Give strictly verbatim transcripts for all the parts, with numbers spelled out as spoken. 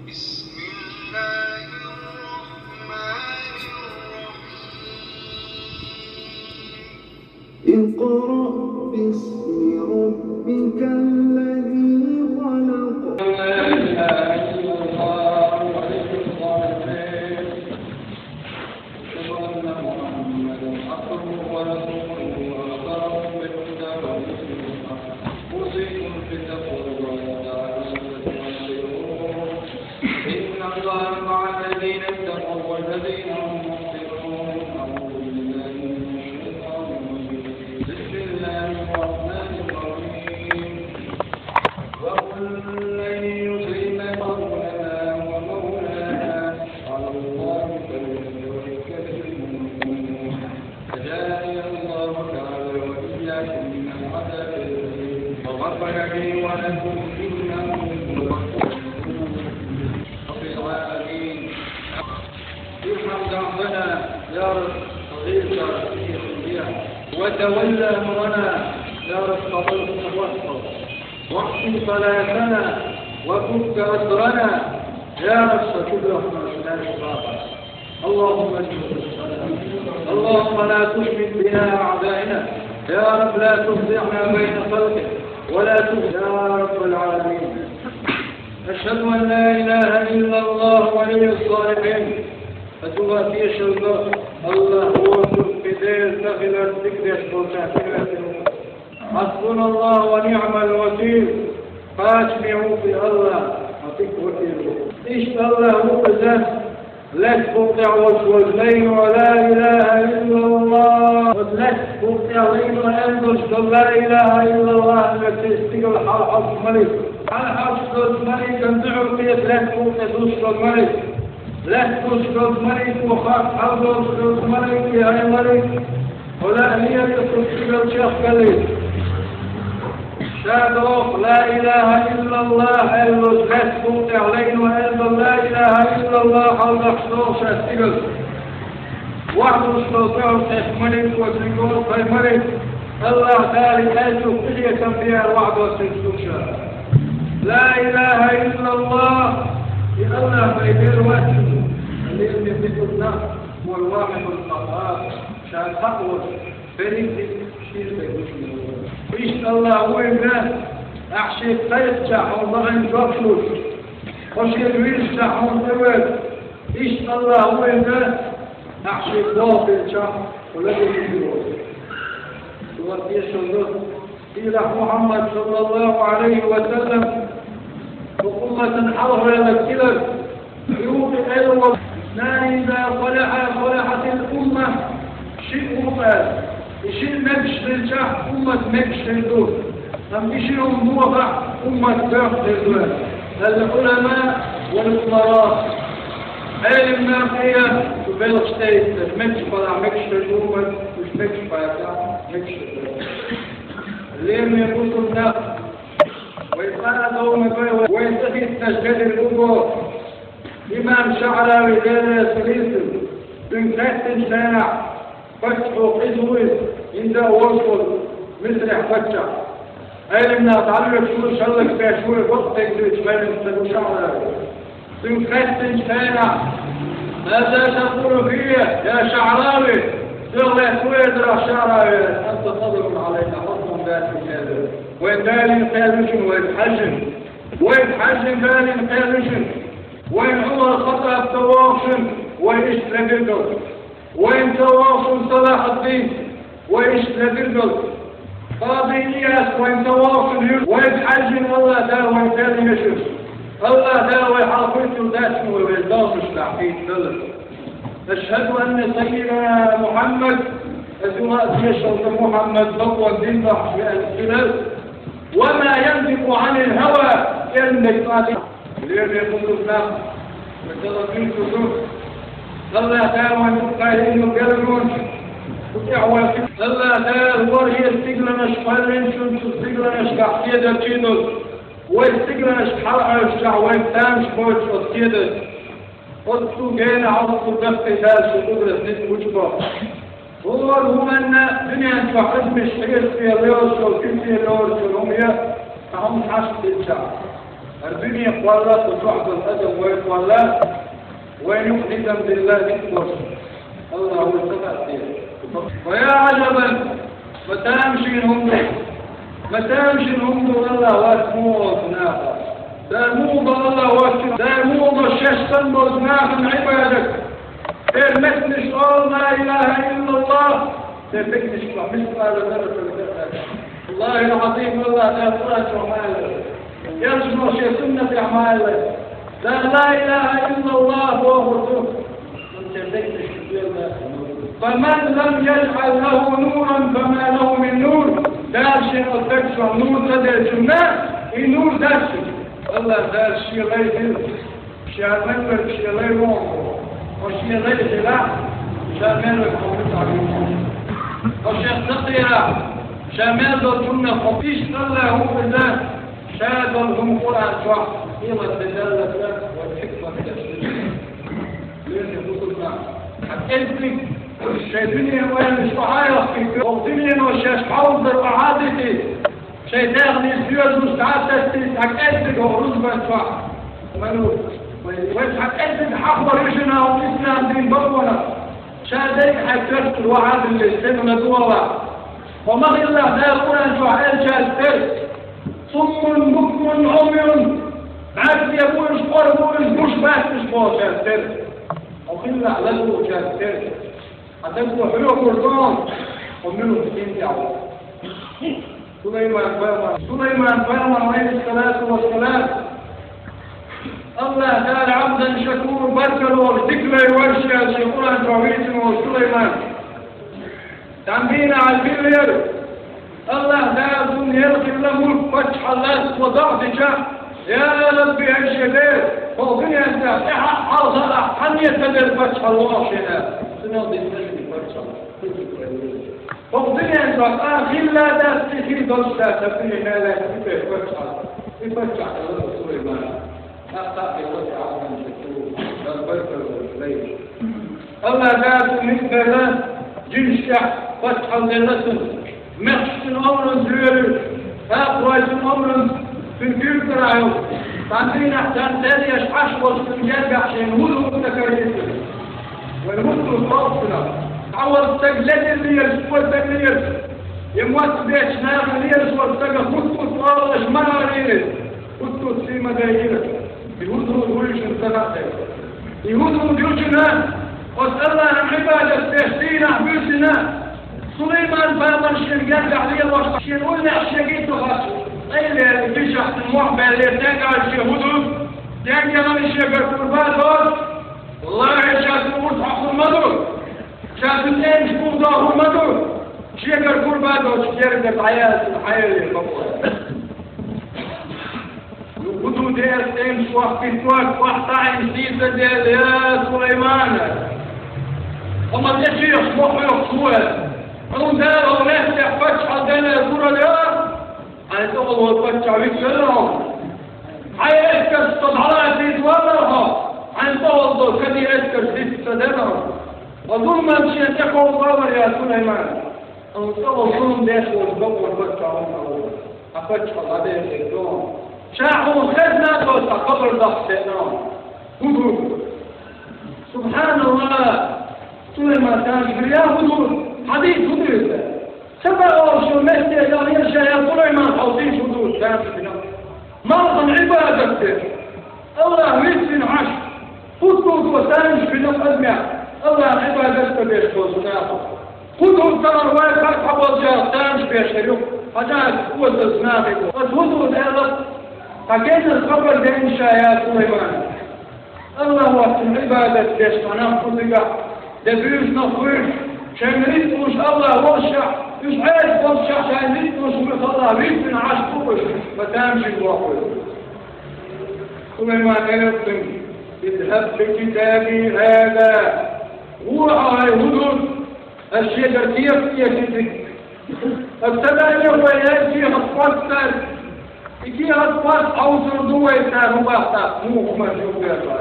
بسم الله الرحمن الرحيم. اقرأ باسم ربك الذي خلق. لا إله إلا الله ولي الصالحين. أشهد أن محمدا عبده ورسوله أرسله بالهدى ودين الحق. أوصيكم بتقوى الله تعالى وتوحدوه. إن الله مع الذين اتقوا والذين هم محسنون. أعوذ بالله من الشيطان الرجيم. بسم الله الرحمن الرحيم. وقل لن يصيبنا إلا ما كتب الله لنا هو مولانا، وعلى الله فليتوكل المؤمنون. أجارني الله تعالى وإياكم من العذاب الأليم. تغفر لي ولكم إنه هو الغفور الرحيم. رب العالمين. ارحم ذنبنا يا رب، صغير يا رب، وتول أمرنا يا رب، فضل واحفظ. واحسن صلاتنا وفك أسرنا يا رب، فكل رحمة لا يخافك. اللهم اجعل السلام. اللهم لا تشمت بنا أعدائنا يا رب، لا تفضحنا بين خلقك ولا تفضحنا يا رب العالمين. أشهد أن لا إله إلا الله ولي الصالحين. Адуга тешалла Аллах воцург, къе Дела сахилар дикдеш болча хӀирватиру. حسبنا الله ونعم الوكيل. Кхачаме ву-кх Аллах, ма дика вакил ву. Иштта Аллах ву иза, лаьтта букъ тӀехь волуш волчу лайно ла илаха иллаллах. Оцу лаьтта букъ тӀехь лайно аьлла долуш долу ла илаха иллаллах, оцу стигала хьалхьалчу малик. Хьалхьалчу долчу маликан дуьхьал кхета лаьтта букъ тӀе долуш долу малик. Лаьтта долуш долчу малико хаьтту, хьалдолуш долчу малике: «ХӀай малик, хьо лаьа лелийта кху стигала чекхъялийта?» Ша доху ла илаха иллаллах аьлла долчу лаьтта букъ тӀехь лайно аьлла долу ла илаха иллаллах хьалдахча доху ша стигала. Вахьа долуш долу тӀехь кхетта малико цуьнга олу: «ХӀай малик, Аллах Дала аьллачух къинхетам бе аьлла вахьа доцуьйтуш ду ша. Ла илаха иллаллах, и Аллах вай Дела вац шуна, лераме битулна, вай вахьа долу хьалха, ша цхьаъ волуш, берриг а шира тӀе гучуьйтуш». Иштта Аллах ву иза, ахь шега кхайкхича хьуна лахана жоп луш, хьо шега вирзича хьуна тӀевоьду. Иштта Аллах ву иза, ахь шега боху хилча, хьо ладуьйцур ву. Цуьнан тешалла ду. Сийлахь Мухьаммад, саллаллаху Ӏалайхи ва саллам, цу умматан хьалхаваьлларг хилар, и вукху аьлла волу: «اثنان إذا صلحا صلحت الأمة». Шиъ ву-кх аьлла. И шиъ мегаш хилча, уммат мегаш хир ду. Амма и шиъ хӀума бохахь, уммат боьхна хир ду аьлла. العلماء والأمراء. Ӏелам нах а, цу белхаш тӀе йиттинарш, мегаш балахь мегаш хир ду уммат, уьш мегаш бацахь, мегаш хир ду. Лераме бусулба нах, вай къа а довна бай, вай цӀа хӀиттинарш бедарг ву боху имам ШаӀрави, Дела реза хуьлийла цунна. Цуьнга хаьттинчу хенахь, паччахьо кхуьуш ву иза, хӀинца а волуш волу Мисрехь паччахь. Ӏелам нах дӀалоьцуш ву, шаллакбеш ву, бакъдерг дуьйцуш Ӏелам стаг ву ШаӀрави. Цуьнга хаьттинчу хенахь: «ماذا تقول في يا شعراوي؟» Сан лаьцна ву эзарахь ШаӀрави, «أنت قادر علينا حكما باطلا», аьлла. Вайн Далин кхел ю шуна, вайга хьаьжжина. Вайга хьаьжжина Далин кхел ю шуна. Вайна Ӏумар Хаттаб ца вогӀу шуна, вай иштта ледиргал. Вайна ца вогӀу шуна Салахьаддин, вай иштта ледиргал. Къади Ияс вайна ца вогӀу шуна, юр-, вайга хьаьжжина Аллах Дала вайн кхел ю шуна. Аллах Дала вай хьалхуьйтур дац шуна, вай вайн догӀмаш дахьийта далар. أشهد أن سيدنا محمد, аса юха а тешалла ду Мухьаммад бакъонан дин бахьаш веана хилар. وما ينطق عن الهوى, кӀел мега цӀа а ца Лераме бусулба нах, вай дала дуьйцур ду. Аллах Дала вайн дукха хӀинца беллачу, кху тӀехь вай хи-, Аллах Дала ворхӀе стигланаш кхоьллинчун, цу стигланашкахь кедар чийдолу. Вай стигланашка хьалаӀаьвшичахь, вайн тамаш бойтуш оцу кедарца. Оццул генахь, оццул даккхий Дала шен къудрат ницкъ гучубоккху. ХӀора хӀуманна дуьнен чохь адамаш хьесапе лоруш йолу, куьйце лоруш йолу хӀума я, цхьа хӀума хьашт хилчахь. ХӀара дуьне кхолла, кху чохь долу адам вай кхолла, вайн юкъа низам дилла дика болуш. Аллах вай ца хаьттира. Ва я Ӏажабан, ма тамашийна хӀума ду, ма тамашийна хӀума ду Аллах вац муха волчу наха. Дала муха до Аллах вац, Дала муха до шаьш санна болчу нахана Ӏибадат. Церан меттанаш олу: ла илаха иллаллах. Церан меттанаш чохь мискъала зарратан а дац. Валлахил-Ӏазим, Аллах Дала Къуръан чохь ма аьлла. Элчано шен суннатехь ма аьлла. Дала ла илаха иллаллах бохург ду. Церан меттанаш чохь мискъала зарратан а дац. Фаман лам яжъал лаху нуран, фама лаху мин нур. Дала шен оцу стаг чохь нур ца деллачунна, и нур дац шуна. Аллах Дала шен лай дилла. Ша мел верг шен лай вон, хьо шен лай хилахь, ша мел верг хьо вуьтахь вуьйцу. Хьо шен ца кхерахь, ша мел долчунна хьо иштта Аллах ву иза, ша долу хӀума Къуръан чохь, къемат де даллалц вай хьикмат деш ду. Леррина бусург нах, хьан кӀеззиг шайн дуьненан ойланаш охьа а йохкуьйтуш, хӀокху дуьнено шаьш хьовзар охьа а дитий, шайн дегӀан соьзамаш дӀа а тастийта, цхьа кӀеззиг хӀокху рузбан чохь. Вайн, вайн цхьа кӀеззиг хьахор ю шуна хӀокху ислам дин бакъонах. Ша дерг хьайн коьртачуьра охьа а диллина, стенна догӀа. Хьо ма хилла, Дала Къуръан чохь аьллачаьрца тера: суммун, букмун, Ӏумюн, бӀаьрзе бу уьш, къора бу уьш, гуш бац уьш бохучаьрца тера. Хьо хилла, лазарчаьрца тера. Хьан дагахь хьоьхур ду, хьо муьлха дин тӀехь ву. Сулайман-пайхамар, Сулайман-пайхамар, Ӏалайхиссалату вассалам, Аллах Дала Ӏабдан шакур, баркалла волуш, дика лай вайша аьлла, шен Къуръан чохь вийцина волу Сулайман. Цхьана дийнахь хиллера, Аллах Дала цунна елла хилла мулк, паччахьалла, цо догӀа дича, я Рабби, ай шен Дела, хӀокху дуьнен тӀехь тӀаьхьа а хьалха а хьан а ца дерг паччахьалла вахана шена. Цуьнан дина шуьга паччахьалла. ХӀокху дуьнен чохь а хилла дац, и хир долуш дац, аса дуьне мел лаьцна и паччахьалла. И паччахь хилла Сулайман. ТӀаккха а хилла Ӏабдан шакур, Далла баркалла волуш лай. Аллах Дала цунна ницкъ белла, жинаш тӀехь паччахьалла делла цунна. Мехкаш цуьнан омранца лоьруьйтуш, кхапарой цуьнан омранца, цуьнан куьйга карахь йолуш. Цхьана дийнахь царна цӀеръеш Ӏаш волчу цуьнан гергахь шена хӀудхӀуд ца карийра цуьнан. Вайн хӀудхӀуд боху цунах. Цхьа волу стаг ледарлераш, кхо стаг лераш. Я мотт бечу нахана лераш волу стагах хӀудхӀуд олу, аша ма алийра. ХӀудхӀуд сий ма дайра. И хӀудхӀуд вуй шуна ца хаьа. И хӀудхӀуд ю шуна, оцу Аллахьан Ӏибадат деш дийнахь буьззина, Сулайман-пайхамар шен гергахь лелош, шен уллехь шен гитту хатта, цӀайлера, гишахь мохь баьллера, дегӀ шен хӀудхӀуд, дегӀ яхана шегара курба доцуш, валлахӀи, ша цуьнан урс хьокхур ма ду, ша цуьнан цӀераш бухадохур ма ду, шегара курба доцуш герга дӀаяьлла, дӀаяьлла бакъо. Ну, хӀудхӀуд аьлла, цӀераш охьабиттинарг охьатаӀийна сийсадаьлла: я Сулайман, хьо ма тӀекхехаш, ма хьоьхуш ву аьлла. Хьуна Дала хӀокху лаьттахь паччахьалла делла гур ду, хьайн тӀехула волу паччахь вицвелла хьуна. Хьайн эскарш со дӀалацийта валлара хьо, хьайн тӀехула долу кадий эскарш диц ца делла хьуна. Хьо зуламан шен тӀекховла валлара, я Сулайман. Хьуна тӀехула зулам деш волчу бакъонан паччахь хьуна хьалха. Хьан паччахьалла дӀадехира ду хьуна. Ша хьуна хезна а доцуш, хьан хабар даха деана хьуна. ХӀун ду? СубхьаналлахӀ! Сулайман тамашийна, я хӀун ду? Хьан дийца хӀун ду иза? Саба олуш йолу метте яхъяра ша, я Сулайман, хьо дийца хӀун ду тамашийна? Малхан Ӏибадат деш. Аллах вицвина Ӏаш, хӀуттур ду тамашийна адамех, Аллахьан Ӏибадат ца деш долчу нахах. ХӀун ду тахана вай паргӀат болчара тамашийна беш хир ю, хьажа аса озаза нахе бу. Аса хӀун ду аьлла, хьан геннара хабар деана ша, я Сулайман. Аллах воццун Ӏибадат деш цхьа нах бу цигахь, де буьйсанах хуьйш, шайн рицкъ луш Аллах воллушехь, уьш Ӏеса боллушехь, шайн рицкъ луш вуьйш Аллах вицвина Ӏаш бу уьш, ма тамашийна бохуьйту. Сулайман элира цуьнга: «اذهب بكتابي هذا». ГӀо хьо, хӀай хӀудхӀуд, аса шегара кехат эшна иза. Аса ца даллехь вай, аса кехат кхоччуш цара, и кехат кхоччуш хьовсур ду вай цара, хӀун боху тӀаккха, муха хӀуманаш юкъадаьлла.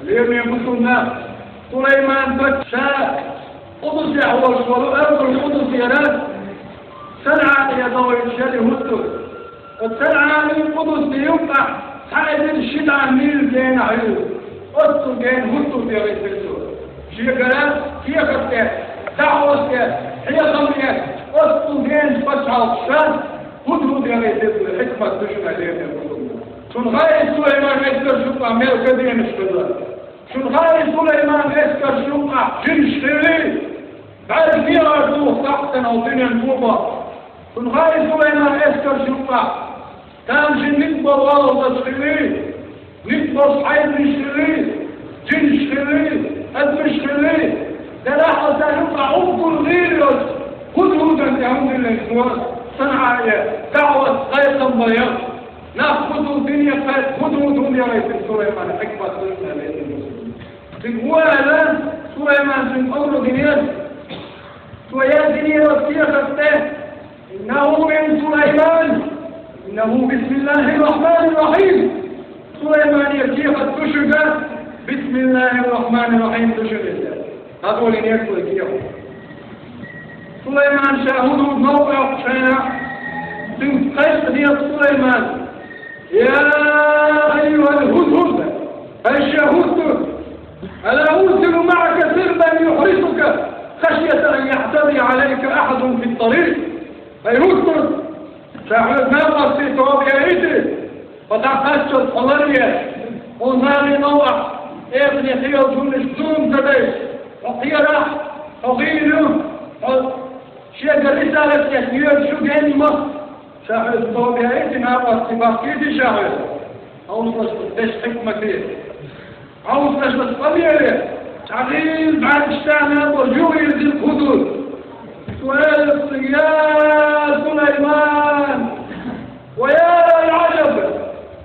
Лераме бусулба нах, Сулайман паччахь, Къудусехь волуш волу, Ардул Къудус яра, СанӀа тӀе догӀуьйтуш яра и хӀуттур. Оцу СанӀа Къудсин юккъехь цхьа эзар ши дӀа милла генахь ю. Оццул гена хӀуттур дара иза. Шегара кехат тӀе, даӀват тӀе, хьехам тӀе, оццул гена пачхьалкхаш, хӀуттур дара иза, хьикмат ду шуна лерина хӀуттур. Цунна хаьий Сулайман эскарш юккъехь мел гаденаш хилла. Цунна хаьий Сулайман эскарш юккъехь жинаш хилий, бӀаьрг негӀар духу сахьтана дуьнен тоба. Цунна хаьий Сулайман эскарш юккъехь тамашийна ницкъ болу валлалц хилий, ницкъ болуш хьайзанаш хилий, жинаш хилий, адамаш хилий, делахь а царна юккъехь уггар гӀийла йоцу хӀуд-хӀудан тӀе хӀума диллина цо, СанӀа, даӀват, кхайкхам бан яра. Нах хӀуд-хӀуд дине кхайкха, хӀуд-хӀуд хӀума ялийтина Сулайман хьикмат ду шуна лерина. Цуьнга вон аьлла, Сулайман цуьнга омра динера. Цо яздинера оцу кехат тӀе: «إنه من سليمان، إنه بسم الله الرحمن الرحيم». Сулайманера кехат ду шуьга, бисмиллахир-рахманир-рахим ду шуьга иза. ДӀадолийнера цо кехат. Сулайман ша хӀуд-хӀуд новкъа йоккхучу хенахь, цуьнга кхайкхинера Сулайман: «يا أيها الهدهد، ай ша хӀуд-хӀуд, ألا أرسل معك سربا يحرسك خشية أن يعتدي عليك أحد في الطريق؟» Ай хӀуд-хӀуд, ша хьоьга накъостий тоба яйта, хьо дӀакхаччалц хьо ларъеш, хьуна нахе новкъахь, экхане хьоьга хӀуманаш зулам ца дайта, хьо кхерахь, хьо гӀийла ю, хьо шега рисалат деш йоьдуш ю генна ма. Ша хьоьга тоба яйта, накъостий бахкийта ша хьоьга. Хьовсалаш деш хьикмате. Хьовсалаш къамеле, цхьа гӀийла бӀаьргаш тӀехь болу юха йирзира хӀуд-хӀуд. Цо аьлла цуьнга: «Я Сулайман! Ва я лал-Ӏажаб!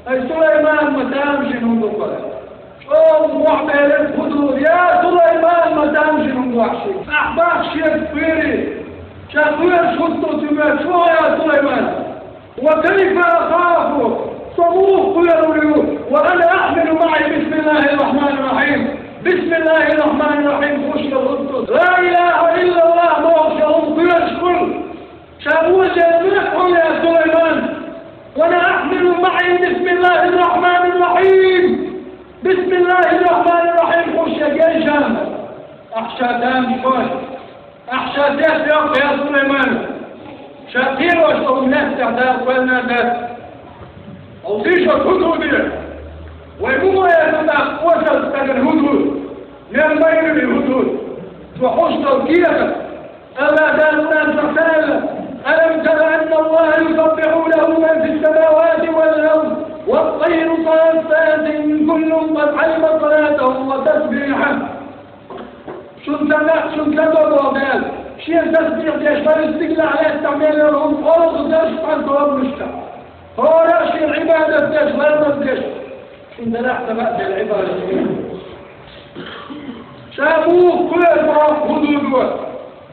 Ай Сулайман, ма тамашийна хӀума ду хӀара!» ЧӀогӀа мохь белира хӀуд-хӀуда: «Я Сулайман, ма тамашийна хӀума ду ахь шиъ! Ахь бах шега кхерий! Ша кхоьруш хӀутту цуьнга, чӀогӀа, я Сулайман!» «وكيف أخاف؟ Со муха кхоьрур ю? وأنا أحمل معي بسم الله الرحمن الرحيم. بسم الله الرحمن الرحيم хууш йолу хӀуд-хӀуд. Ла илаха иллаллах бохуш йолу хӀума кхоьруш хуьлу. Ша вожа муьлха хьуна, я Сулайман? وأنا أحمل معي بسم الله الرحمن الرحيم. بسم الله الرحمن الرحيم хууш ю гей ша». Ахь ша тамашийна хӀума ду. Ахь ша тешна йоккху, я Сулайман, ша кхерош долу меттехь Дала кхоьллина дац. Хьовсийша хӀуд-хӀуде. Вай муха эр ду тӀаккха оцу стагана хӀуд-хӀуд? Мел майра ю хӀуд-хӀуд? Цо хьуш долу кехат. АллахӀ Дала Къуръан чохь аьлла: «ألم تر أن الله يسبح له من في السماوات والأرض والطير صافات كل قد علم صلاته وتسبيحه». Шуна ца хаьа, шуна ца до боху Дала, шен тасбих деш, вайн стигалахь лаьттахь мел йолу хӀума хӀора а дерш цхьана тобанашкахь. ХӀора а шен Ӏибадат деш, ламаз деш. Шуна делахь ца хаьа Делан Ӏибадат деш. Ша муха кхоьру боху хӀуд-хӀудо?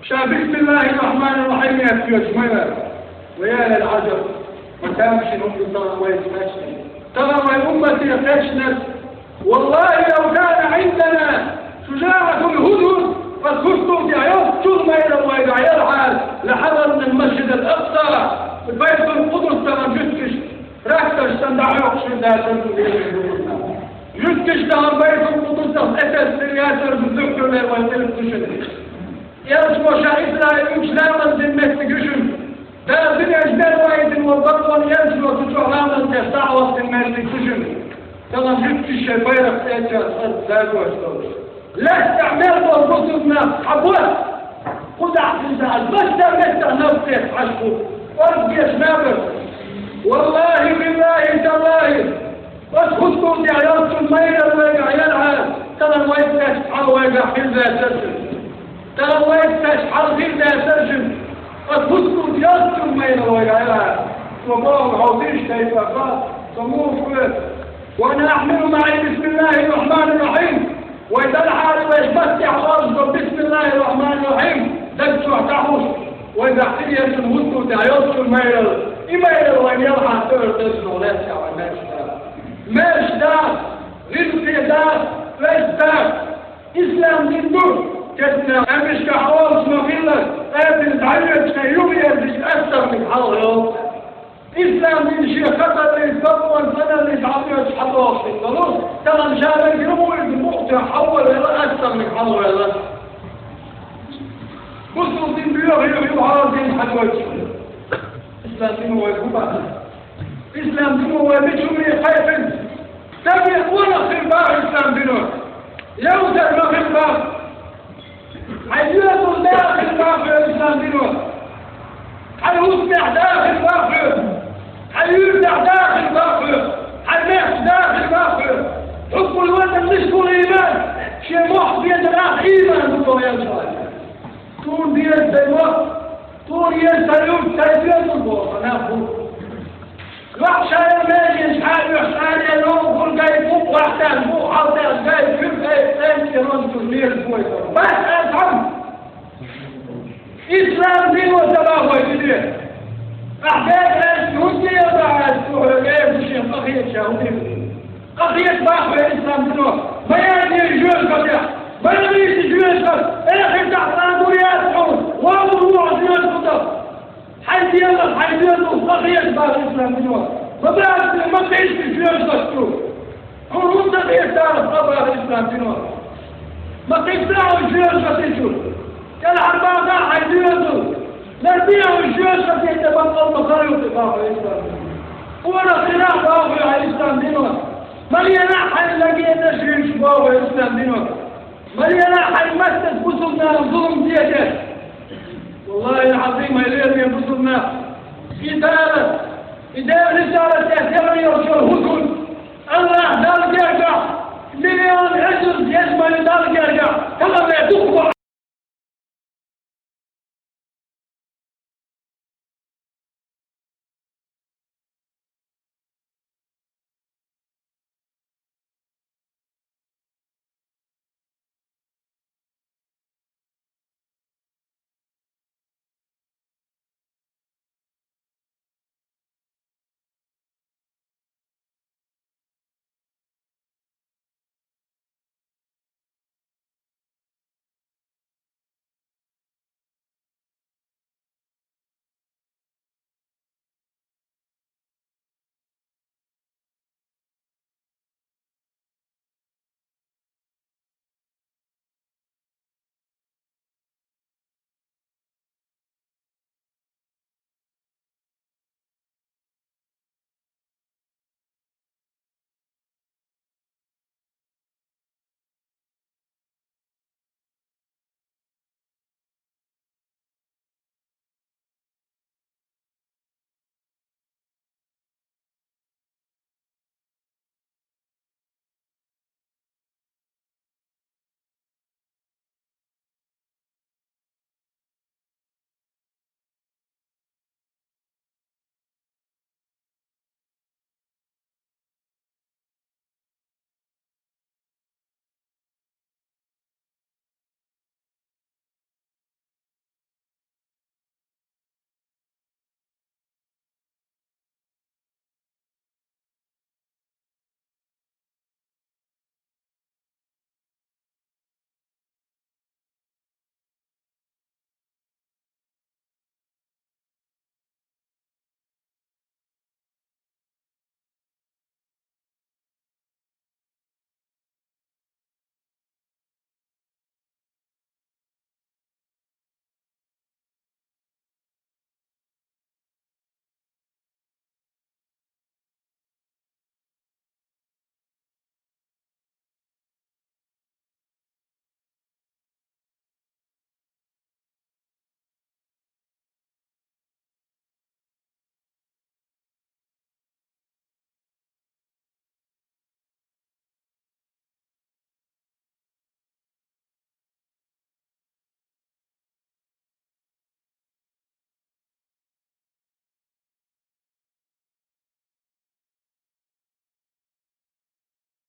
Ша бисмиллахир-рахманир-рахим аьлла кхоьруш ма яра. Ва я лал-Ӏажаб! Ма тамашийна хӀума ду тахана вайца кхаьчнарг. Тахана вайн уммате кхаьчнарг. والله لو كان عندنا شجاعة الهدهد, ас хӀуд-хӀуде йоццул майралла вайгахь ялахьара, لحضرنا المسجد الأقصى, Байтул-Къудс тахана жуьгташа, тракторша санна дӀахьоькхуш хир дацара. Жуьгташа тахана Байтул-Къудсах тӀетесна хир яцара, зуьхтур лер вайн тӀе ду шуна. Элчано ша Исраил йолчу ламаз дина меттиг ю шуна. Дала дуьнен чу дерг ваийтина волу бакъонан элчано цу чохь ламаз деш дӀахьоьттина меттиг ду шуна. Тахана жуьгташа шайн байракх тӀе а чӀагӀдеш, ас загош долуш. Лаьттахь мел болу бусулба нах, хьан бос? Кхузахь, кхузахь, ас бац сан меттехь наб тӀе хьажа бу. Орца геш набарца. Валлахи, биллахи, таллахи! Ас хӀуд-хӀуде йоццул майралла вайгахь ялахьара, тахана вайца кхаьчна хьал вайгахь хир дацара шуна. Тахана вайца кхаьчна хьал хир дацара шуна. Ас хӀуд-хӀуде йоццул майралла вайгахь ялахьара. Цо бохург хьовсийша, тайпа, со муха кхоьру? وأنا أحمل معي بسم الله الرحمن الرحيم. Вай делахьара вайша маттехь олуш долу бисмиллахир-рахманир-рахим даг чохь дӀахьуш, вайгахь хир яра шуна хӀуд-хӀуде йоццул майралла. И майралла вайна ялахьара тӀе а дезаш долу лаьттахь вайн маьрша даха. Маьрша даха, ризкъе даха, вайша даха. Ислам дин ду, кестта къаьмнашкахь олуш ма-хиллара, къаьрдина дӀайоьдучу хенахь юхаерзича, астагӀфируллах хьалха йолу. Ислам дин шен хатарлица, бакъонца, цӀеналлица хьалдоьлхуш хьадоагӀаш долу, тахана ша мегар ду вуьйцу мукъа чохь хьалавала, астагӀфируллахӀ, хьалавала. Бусулба дин боьха ю, ю хьалха дин хьадоьлхуш. Ислам дино вай хӀун боху? Ислам дино вай мича хӀумане кхайкхина? Стаге къонах хир боху ислам дино. Евзар ма хир боху. Хьайн доьзал да хир боху ислам дино. Хьайн хӀусамехь да хир боху хьоьга. Хьайн юьртахь да хир боху хьоьга. Хьайн мехкахь да хир боху хьоьга. Хьукмул ватан лишкул ийман. Шен мохк безарах ийман ду боху Элчано. Тхуна деза сайн мохк, тхуна еза сайн юрт, сайн доьзал боху нах бу. Вахшая меженаш хьаоьхуш, цӀарий ловхур гайта бу, вахтан бу, хьалтаьш гайта, хӀуьртайта, цӀен чу рончуьра лелаш бой. Бас аса хьан? Ислам дино ца бахой дидре. Ахь бегӀ аьлча, хӀунда ца елла аса цу хьоьга, эр ду шен къахетача хӀун дийр? Къахеташ боху ислам дино, ма ял жоьжахатех, ма ял жоьжахатех, эхартахь цкъа а дур яц хьуна, вовшах ву хьо жоьжахатех. Хьайн дегӀах, хьайн доьзалх къахеташ боху ислам дино. Ма баьрша, ма кхийса жоьжахати чу. Хьуна хӀунда ца кхеташ боху ислам дино? Ма кхийса хьо жоьжахати чу. КӀелхьарбаха хьайн доьзал. Ларбе хьо жоьжахати тӀе, баккъал ма хала ю те боху ислам дино. Къонах хилахь боху хьо ислам дино. Ма лелахь хьайн лагерь тӀе шуьйсуш боху ислам дино. Ма лелахь хьайн маттаца бусулба нахана зулам деш. Валлахьи-ль-Ӏазим, хьайн лераме бусулба нах. И Дала, и Делан рисалат тӀехь тера йолчуьра хӀун ду? АллахӀ Далла гергахь, миллион эзар еза ма ю Далла гергахь, тахана вай дукха